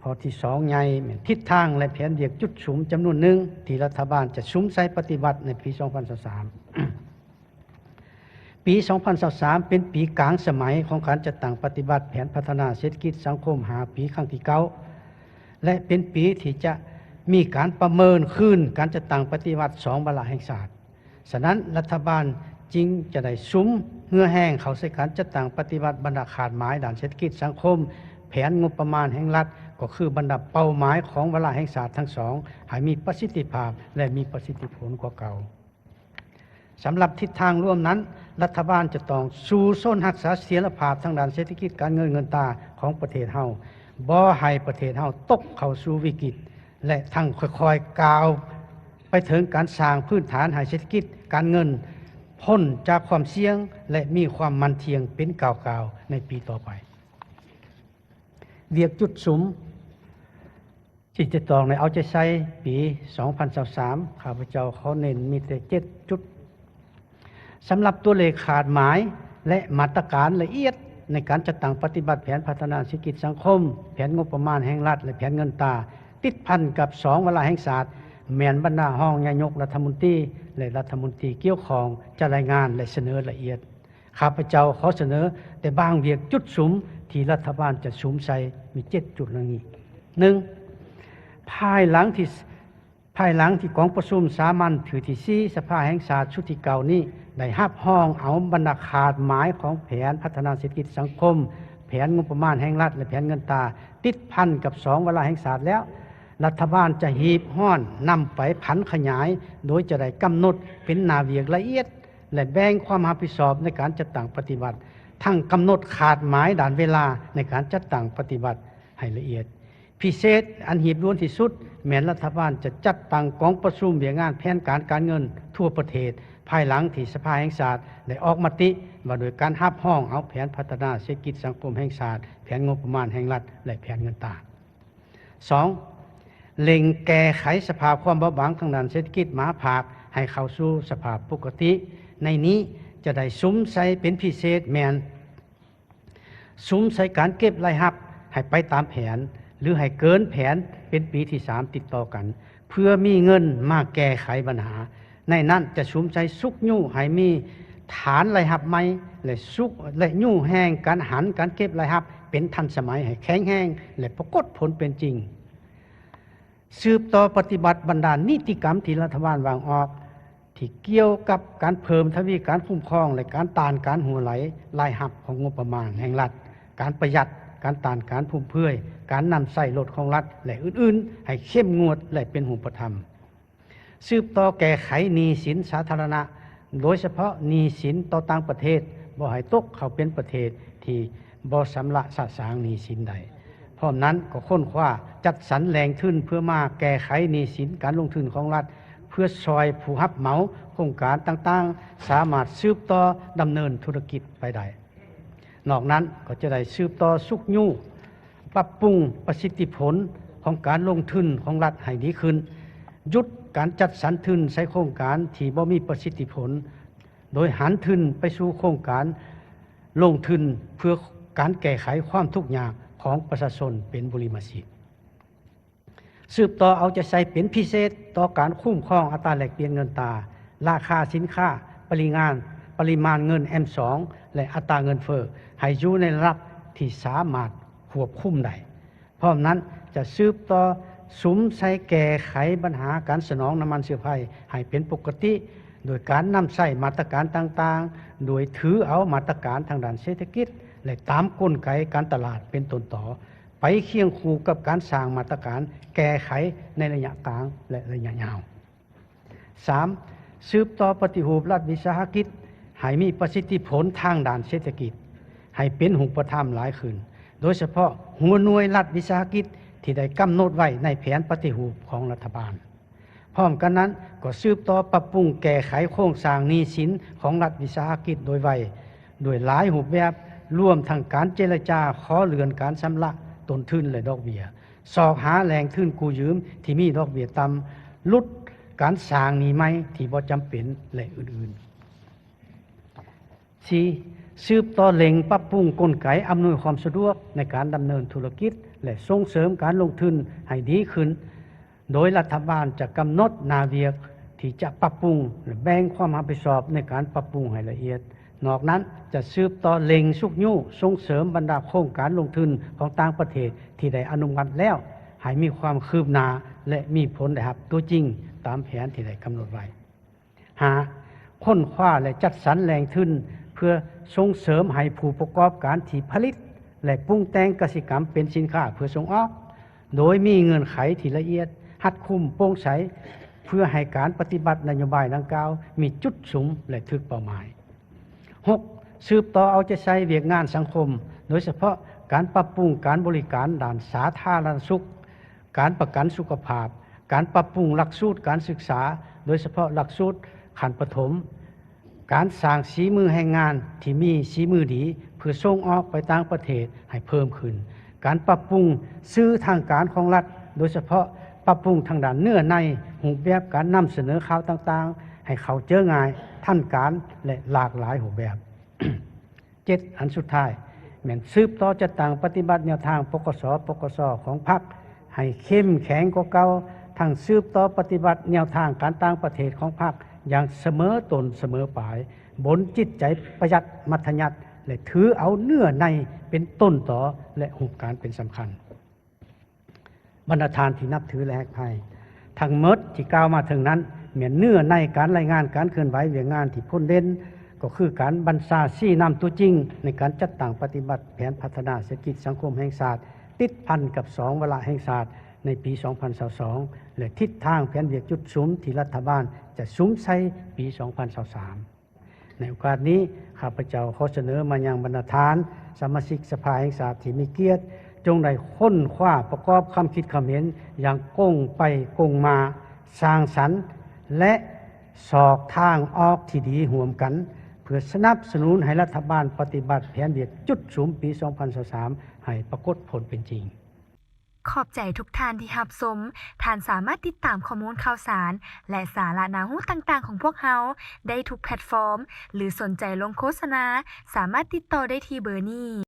ຂໍ້ທີສອງໃຫຍ່ແມ່ນທິດທາງ ແລະ ແຜນວຽກຈຸດສຸມຈຳນວນໜຶ່ງ ທີ່ລັດຖະບານຈະສຸມໃສ່ປະຕິບັດໃນປີສອງພັນຊາວສາມ. ປີສອງພັນຊາວສາມ ເປັນປີກາງສະໄໝຂອງການຈັດຕັ້ງປະຕິບັດແຜນພັດທະນາເສດຖະກິດສັງຄົມຫ້າປີຄັ້ງທີເກົ້າ ແລະ ເປັນປີທີ່ຈະມີການປະເມີນຄືນການຈັດຕັ້ງປະຕິບັດສອງວາລະແຫ່ງຊາດ. ສະນັ້ນ, ລັດຖະບານຈຶ່ງຈະໄດ້ສຸມເຫື່ອແຮງເຂົ້າໃສ່ການຈັດຕັ້ງປະຕິບັດບັນດາຄາດໝາຍດ້ານເສດຖະກິດສັງຄົມ, ແຜນງົບປະມານແຫ່ງລັດ, ກໍຄືບັນດາເປົ້າໝາຍຂອງວາລະແຫ່ງຊາດທັງສອງ ໃຫ້ມີປະສິດທິພາບ ແລະ ມີປະສິດທິຜົນກວ່າເກົ່າ. ສຳລັບທິດທາງລວມນັ້ນ, ລັດຖະບານຈະຕ້ອງສູ້ຊົນຮັກສາສະຖຽນລະພາບທາງດ້ານເສດຖະກິດ, ການເງິນ, ເງິນຕາຂອງປະເທດເຮົາ, ບໍ່ໃຫ້ປະເທດເຮົາຕົກເຂົ້າສູ່ວິກິດ ແລະ ທັງຄ່ອຍໆກ້າວໄປເຖິງການສ້າງພື້ນຖານໃຫ້ເສດຖະກິດ, ການເງິນພົ້ນຈາກຄວາມສ່ຽງ ແລະ ມີຄວາມໝັ້ນທ່ຽງເປັນກ້າວໆໃນປີຕໍ່ໄປ. ວຽກຈຸດສຸມທີ່ຈະຕ້ອງໄດ້ເອົາໃຈໃສ່ປີສອງພັນຊາວສາມ ຂ້າພະເຈົ້າຂໍເນັ້ນມີແຕ່ເຈັດຈຸດ. ສຳລັບຕົວເລກຄາດໝາຍ ແລະ ມາດຕະການລະອຽດໃນການຈັດຕັ້ງປະຕິບັດແຜນພັດທະນາເສດຖະກິດສັງຄົມ, ແຜນງົບປະມານແຫ່ງລັດ ແລະ ແຜນເງິນຕາ ຕິດພັນກັບສອງວາລະແຫ່ງຊາດ ແມ່ນບັນດາຮອງນາຍົກລັດຖະມົນຕີ ແລະ ລັດຖະມົນຕີກ່ຽວຂ້ອງຈະລາຍງານ ແລະ ສະເໜີລະອຽດ. ຂ້າພະເຈົ້າຂໍສະເໜີແຕ່ບາງວຽກຈຸດສຸມທີ່ລັດຖະບານຈະສຸມໃສ່ມີເຈັດຈຸດດັ່ງນີ້. ໜຶ່ງ, ພາຍຫຼັງທີ່ ພາຍຫຼັງທີ່ກອງປະຊຸມສາມັນເທື່ອທີສີ່ ສະພາແຫ່ງຊາດຊຸດທີເກົ້ານີ້ ໄດ້ຮັບຮອງເອົາບັນດາຄາດໝາຍຂອງແຜນພັດທະນາເສດຖະກິດສັງຄົມ, ແຜນງົບປະມານແຫ່ງລັດ ແລະ ແຜນເງິນຕາ ຕິດພັນກັບສອງວາລະແຫ່ງຊາດແລ້ວ, ລັດຖະບານຈະຮີບຮ້ອນນຳໄປຜັນຂະຫຍາຍ ໂດຍຈະໄດ້ກຳນົດເປັນໜ້າວຽກລະອຽດ ແລະ ແບ່ງຄວາມຮັບຜິດຊອບໃນການຈັດຕັ້ງປະຕິບັດ, ທັງກຳນົດຄາດໝາຍດ້ານເວລາໃນການຈັດຕັ້ງປະຕິບັດໃຫ້ລະອຽດ. ພິເສດອັນຮີບດ່ວນທີ່ສຸດ ແມ່ນລັດຖະບານຈະຈັດຕັ້ງກອງປະຊຸມວຽກງານແຜນການການເງິນທົ່ວປະເທດ ພາຍຫຼັງທີ່ສະພາແຫ່ງຊາດໄດ້ອອກມະຕິວ່າດ້ວຍການຮັບຮອງເອົາແຜນພັດທະນາເສດຖະກິດສັງຄົມແຫ່ງຊາດ, ແຜນງົບປະມານແຫ່ງລັດ ແລະ ແຜນເງິນຕາ. ສອງ, ເລັ່ງແກ້ໄຂສະພາບຄວາມເບົາບາງທາງດ້ານເສດຖະກິດມະຫາພາກໃຫ້ເຂົ້າສູ່ສະພາບປົກກະຕິ. ໃນນີ້ຈະໄດ້ສຸມໃສ່ເປັນພິເສດແມ່ນ ສຸມໃສ່ການເກັບລາຍຮັບໃຫ້ໄປຕາມແຜນ ຫຼື ໃຫ້ເກີນແຜນເປັນປີທີສາມຕິດຕໍ່ກັນ ເພື່ອມີເງິນມາແກ້ໄຂບັນຫາ. ໃນນັ້ນຈະສຸມໃສ່ຊຸກຍູ້ໃຫ້ມີຖານລາຍຮັບໃໝ່ ແລະ ຊຸກ ແລະ ຍູ້ແຮງການຫັນການເກັບລາຍຮັບເປັນທັນສະໄໝໃຫ້ແຂງແຮງ ແລະ ປາກົດຜົນເປັນຈິງ. ສືບຕໍ່ປະຕິບັດບັນດານິຕິກຳທີ່ລັດຖະບານວາງອອກ ທີ່ກ່ຽວກັບການເພີ່ມທະວີການຄຸ້ມຄອງ ແລະ ການຕ້ານການຮົ່ວໄຫຼລາຍຮັບຂອງງົບປະມານແຫ່ງລັດ, ການປະຢັດ, ການຕ້ານການຟຸມເຟືອຍ, ການນຳໃຊ້ລົດຂອງລັດ ແລະ ອື່ນໆ ໃຫ້ເຂັ້ມງວດ ແລະ ເປັນຮູບປະທຳ. ສືບຕໍ່ແກ້ໄຂໜີ້ສິນສາທາລະນະ, ໂດຍສະເພາະໜີ້ສິນຕໍ່ຕ່າງປະເທດ, ບໍ່ໃຫ້ຕົກເຂົ້າເປັນປະເທດທີ່ບໍ່ຊຳລະສະສາງໜີ້ສິນໄດ້. ພ້ອມນັ້ນກໍຄົ້ນຄວ້າຈັດສັນແຫຼ່ງທຶນເພື່ອມາແກ້ໄຂໜີ້ສິນການລົງທຶນຂອງລັດ, ເພື່ອຊ່ອຍຜູ້ຮັບເໝົາໂຄງການຕ່າງໆ ສາມາດສືບຕໍ່ດຳເນີນທຸລະກິດໄປໄດ້. ນອກນັ້ນກໍຈະໄດ້ສືບຕໍ່ຊຸກຍູ້ ປັບປຸງປະສິດທິຜົນຂອງການລົງທຶນຂອງລັດໃຫ້ດີຂຶ້ນ, ຢຸດການຈັດສັນທຶນໃສ່ໂຄງການທີ່ບໍ່ມີປະສິດທິຜົນ, ໂດຍຫັນທຶນໄປສູ່ໂຄງການລົງທຶນເພື່ອການແກ້ໄຂຄວາມທຸກຍາກຂອງປະຊາຊົນເປັນບຸລິມະສິດ. ສືບຕໍ່ເອົາໃຈໃສ່ເປັນພິເສດຕໍ່ການຄຸ້ມຄອງອັດຕາແລກປ່ຽນເງິນຕາ, ລາຄາສິນຄ້າ, ປະລິງານ, ປະລິມານເງິນແອມສອງ ແລະ ອັດຕາເງິນເຟີ້ ໃຫ້ຢູ່ໃນລະດັບທີ່ສາມາດຄວບຄຸມໄດ້. ພ້ອມນັ້ນຈະສືບຕໍ່ສຸມໃສ່ແກ້ໄຂບັນຫາການສະໜອງນ້ຳມັນເຊື້ອໄຟໃຫ້ເປັນປົກກະຕິ ໂດຍການນຳໃຊ້ມາດຕະການຕ່າງໆ ໂດຍຖືເອົາມາດຕະການທາງດ້ານເສດຖະກິດ ແລະ ຕາມກົນໄກການຕະຫຼາດເປັນຕົ້ນຕໍ. ໄປຄຽງຄູ່ກັບການສ້າງມາດຕະການແກ້ໄຂໃນໄລຍະກາງ ແລະ ໄລຍະຍາວ. ສາມ, ສືບຕໍ່ປະຕິຮູບລັດວິສາຫະກິດໃຫ້ມີປະສິດທິຜົນທາງດ້ານເສດຖະກິດ ໃຫ້ເປັນຮູບປະທຳຫຼາຍຂຶ້ນ, ໂດຍສະເພາະຫົວໜ່ວຍລັດວິສາຫະກິດທີ່ໄດ້ກຳນົດໄວ້ໃນແຜນປະຕິຮູບຂອງລັດຖະບານ. ພ້ອມກັນນັ້ນກໍສືບຕໍ່ປັບປຸງແກ້ໄຂໂຄງສ້າງໜີ້ສິນຂອງລັດວິສາຫະກິດໂດຍໄວ, ດ້ວຍຫຼາຍຮູບແບບ, ລວມທັງການເຈລະຈາຂໍເລື່ອນການຊຳລະຕົ້ນທຶນ ແລະ ດອກເບ້ຍ, ຊອກຫາແຫຼ່ງທຶນກູ້ຢືມທີ່ມີດອກເບ້ຍຕ່ຳ, ຫຼຸດການສ້າງໜີ້ໃໝ່ທີ່ບໍ່ຈຳເປັນ ແລະ ອື່ນໆ. ສີ່, ສືບຕໍ່ເລັ່ງປັບປຸງກົນໄກອຳນວຍຄວາມສະດວກໃນການດຳເນີນທຸລະກິດ ແລະ ສົ່ງເສີມການລົງທຶນໃຫ້ດີຂຶ້ນ, ໂດຍລັດຖະບານຈະກຳນົດໜ້າວຽກທີ່ຈະປັບປຸງ ແລະ ແບ່ງຄວາມຮັບຜິດຊອບໃນການປັບປຸງໃຫ້ລະອຽດ. ນອກນັ້ນຈະສືບຕໍ່ເລັ່ງຊຸກຍູ້ສົ່ງເສີມບັນດາໂຄງການລົງທຶນຂອງຕ່າງປະເທດທີ່ໄດ້ອະນຸມັດແລ້ວ ໃຫ້ມີຄວາມຄືບໜ້າ ແລະ ມີຜົນໄດ້ຮັບຕົວຈິງຕາມແຜນທີ່ໄດ້ກຳນົດໄວ້. ຫ້າ, ຄົ້ນຄວ້າ ແລະ ຈັດສັນແຫຼ່ງທຶນເພື່ອສົ່ງເສີມໃຫ້ຜູ້ປະກອບການທີ່ຜະລິດ ແລະ ປຸງແຕ່ງກະສິກຳເປັນສິນຄ້າເພື່ອສົ່ງອອກ, ໂດຍມີເງື່ອນໄຂທີ່ລະອຽດ, ຮັດຄຸມ, ໂປ່ງໃສ, ເພື່ອໃຫ້ການປະຕິບັດນະໂຍບາຍດັ່ງກ່າວມີຈຸດສຸມ ແລະ ຖືກເປົ້າໝາຍ. ຫົກ, ສືບຕໍ່ເອົາໃຈໃສ່ວຽກງານສັງຄົມ, ໂດຍສະເພາະການປັບປຸງການບໍລິການດ້ານສາທາລະນະສຸກ, ການປະກັນສຸຂະພາບ, ການປັບປຸງຫຼັກສູດການສຶກສາ, ໂດຍສະເພາະຫຼັກສູດຂັ້ນປະຖົມ, ການສ້າງສີມືແຮງງານທີ່ມີສີມືດີເພື່ອສົ່ງອອກໄປຕ່າງປະເທດໃຫ້ເພີ່ມຂຶ້ນ, ການປັບປຸງສື່ທາງການຂອງລັດ, ໂດຍສະເພາະປັບປຸງທາງດ້ານເນື້ອໃນ, ຮູບແບບການນຳສະເໜີຂ່າວຕ່າງໆ ໃຫ້ເຂົ້າເຈີງ່າຍ, ທັນການ ແລະ ຫຼາກຫຼາຍຮູບແບບ. ເຈັດ, ອັນສຸດທ້າຍ ແມ່ນສືບຕໍ່ຈັດຕັ້ງປະຕິບັດແນວທາງ ປກສ ປກສ ຂອງພັກ ໃຫ້ເຂັ້ມແຂງກວ່າເກົ່າ, ທັງສືບຕໍ່ປະຕິບັດແນວທາງການຕ່າງປະເທດຂອງພັກຢ່າງສະເໝີຕົ້ນສະເໝີປາຍ, ບົນຈິດໃຈປະຢັດມັດທະຍັດ ແລະ ຖືເອົາເນື້ອໃນເປັນຕົ້ນຕໍ ແລະ ຮູບການເປັນສຳຄັນ. ບັນດາທ່ານທີ່ນັບຖື ແລະ ຮັກໃຄ, ທັງໝົດທີ່ກ່າວມາເຖິງນັ້ນ ແມ່ນເນື້ອໃນການລາຍງານການເຄື່ອນໄຫວວຽກງານທີ່ພົ້ນເດັ່ນ, ກໍຄືການບັນຊາຊີ້ນຳຕົວຈິງໃນການຈັດຕັ້ງປະຕິບັດແຜນພັດທະນາເສດຖະກິດສັງຄົມແຫ່ງຊາດ ຕິດພັນກັບສອງວາລະແຫ່ງຊາດໃນປີສອງພັນຊາວສອງ ແລະ ທິດທາງແຜນວຽກຈຸດສຸມທີ່ລັດຖະບານຈະສຸມໃສ່ປີສອງພັນຊາວສາມ. ໃນໂອກາດນີ້, ຂ້າພະເຈົ້າຂໍສະເໜີມາຍັງບັນດາທ່ານສະມາຊິກສະພາແຫ່ງຊາດທີ່ມີກຽດ, ຈົ່ງໄດ້ຄົ້ນຄວ້າປະກອບຄຳຄິດຄຳເຫັນຢ່າງກົງໄປກົງມາ, ສ້າງສັນ ແລະ ຊອກທາງອອກທີ່ດີຮ່ວມກັນ, ເພື່ອສະໜັບສະໜູນໃຫ້ລັດຖະບານປະຕິບັດແຜນວຽກຈຸດສຸມປີສອງພັນຊາວສາມໃຫ້ປາກົດຜົນເປັນຈິງ. ຂອບໃຈທຸກທ່ານທີ່ຮັບຊົມ. ທ່ານສາມາດຕິດຕາມຂໍ້ມູນຂ່າວສານ ແລະ ສາລະໜ້າຮູ້ຕ່າງໆຂອງພວກເຮົາໄດ້ທຸກແພລດຟອມ, ຫຼື ສົນໃຈລົງໂຄສະນາ, ສາມາດຕິດຕໍ່ໄດ້ທີ່ເບີນີ້.